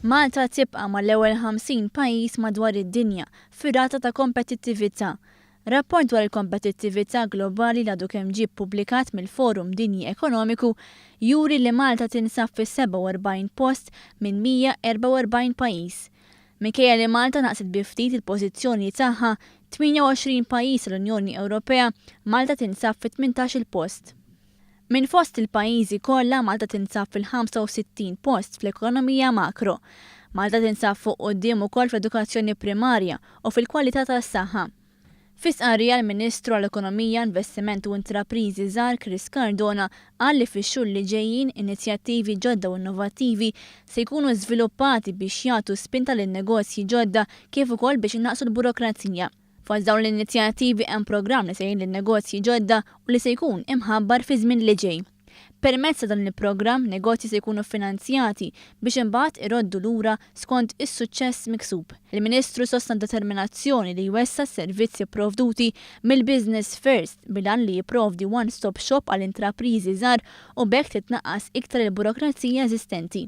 Malta tibqa' mal-ewwel 50 pajjiż madwar id-dinja fir-rata ta' kompetittività. Rapport dwar il-kompetittività globali li għadu kemm ġie ppubblikat mill-Forum Dinji Ekonomiku juri li Malta tinsab fis-47 post minn 144 pajjiż. Minkejja li Malta naqset bi ftit il-pożizzjoni tagħha, 28 pajjiż tal-Unjoni Ewropea, Malta tinsab fit-18-il post. Minn fost il-pajjiżi kollha, Malta tinsab fil-65 post fl-ekonomija makro. Malta tinsab fuq quddiem ukoll fl-edukazzjoni primarja u fil-kwalità tas-saħħa. Fi stqarrija l-Ministru għall-Ekonomija, Investiment u Intrapriżi Żgħar Chris Cardona qal li fix-xhur li ġejjin inizjattivi ġodda u innovattivi se jkunu żviluppati biex jagħtu spinta lin-negozji ġodda kif ukoll biex inaqqsu l-burokrazija. Fost dawn l-inizjattivi hemm programm li se jgħin lin-negozji ġodda u li se jkun imħabbar fiż-żmien li ġej. Permezz ta' dan il-programm, negozji se jkunu ffinanzjati biex imbagħad iroddu lura skont is-suċċess miksub. Il-Ministru sostna d-determinazzjoni li jwessa' s-servizzi pprovduti mill-Business First bil-għan li jipprovdi one-stop shop għal intrapriżi żgħar u b'hekk titnaqqas iktar il-burokrazija eżistenti.